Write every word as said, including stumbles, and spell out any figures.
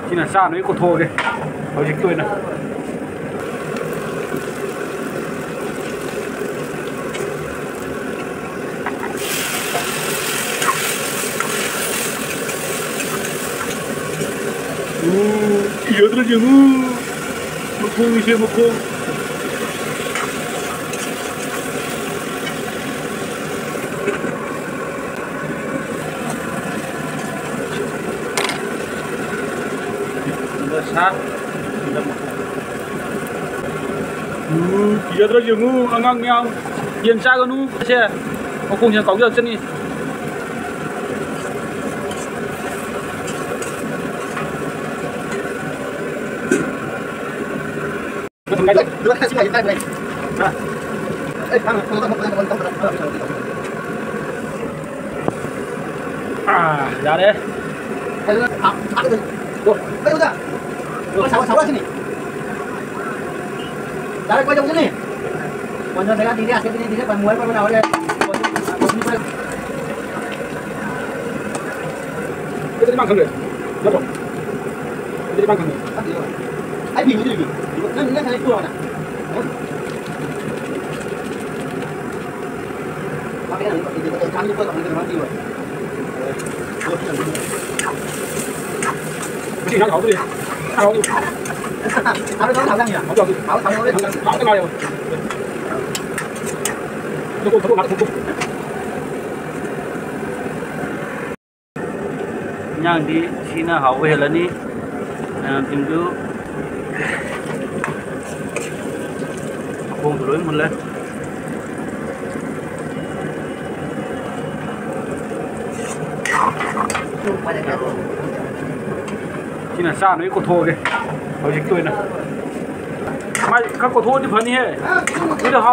ꯁꯤꯅ ꯆꯥꯅꯕꯒꯤ ꯀꯣꯠꯊꯣꯛꯑꯒꯦ ꯍꯧꯖꯤꯛꯀꯤ ꯑꯣꯏꯅ꯫ ꯎꯝ, ꯀꯤꯖꯗ꯭ꯔꯣ ꯌꯦꯡꯉꯨ꯫ ꯃꯈꯣꯡꯅꯤꯁꯦ, ꯃꯈꯣꯡ꯫ ꯁꯥ꯫ ꯎꯝ, ꯀꯤꯖꯗ꯭ꯔꯣ ꯌꯦꯡꯉꯨ, ꯑꯉꯥꯡ ꯃꯌꯥꯝ꯫ ꯌꯦꯟ ꯆꯥꯒꯅꯨ꯫ ꯁꯦ, ꯃꯈꯣꯡꯁꯤꯅ ꯀꯥꯎꯖꯔꯛꯆꯅꯤ꯫ ꯑꯥ, ꯌꯥꯔꯦ꯫ ꯑꯗꯨꯗꯤ ꯃꯥ ꯈꯪꯗ꯭ꯔꯦ꯫ ꯅꯠꯇ꯭ꯔꯣ? ꯑꯗꯨꯗꯤ ꯃꯥ ꯈꯪꯗ꯭ꯔꯦ꯫ ꯑꯩ ꯐꯤ ꯍꯨꯗ꯭ꯔꯤꯕꯤ꯫ ꯅꯪ, ꯅꯪ ꯉꯁꯥꯏ ꯄꯨꯔꯛꯑꯣꯅ꯫ ꯃꯥ ꯀꯩꯅꯣ ꯍꯨꯗ꯭ꯔꯤꯕꯤ꯫ ꯃꯥ ꯐꯤ ꯍꯨꯗ꯭ꯔꯤꯕꯤ꯫ ꯉꯁꯤ ꯏꯟꯖꯥꯡ ꯍꯥꯎꯗꯣꯔꯤ꯫ ꯏꯟꯖꯥꯡ ꯍꯥꯎꯗꯣꯔꯤ꯫ ꯍꯥꯎꯗꯣꯔꯤ, ꯍꯥꯎꯗꯣꯔꯤ꯫ ꯍꯥꯎꯗꯣꯔꯤ꯫ ꯍꯥꯎꯗꯣꯔꯤ꯫ ꯍꯥꯎꯗꯣꯔꯤ꯫ ꯏꯟꯖꯥꯡꯗꯤ ꯁꯤꯅ ꯍꯥꯎꯕ ꯍꯦꯜꯂꯅꯤ꯫ ꯃꯌꯥꯝꯁꯤꯡꯁꯨ ꯃꯈꯣꯡꯁꯨ ꯂꯣꯏ ꯃꯨꯜꯂꯦ꯫ ꯁꯤꯅ ꯆꯥꯅꯕꯒꯤ ꯀꯣꯠꯊꯣꯛꯑꯒꯦ ꯍꯧꯖꯤꯛꯀꯤ ꯑꯣꯏꯅ꯫ ꯃꯥꯏ ꯈꯔ ꯀꯣꯠꯊꯣꯛꯑꯗꯤ ꯐꯅꯤꯍꯦ꯫ ꯑꯗꯨꯗꯤ ꯍꯥꯎ-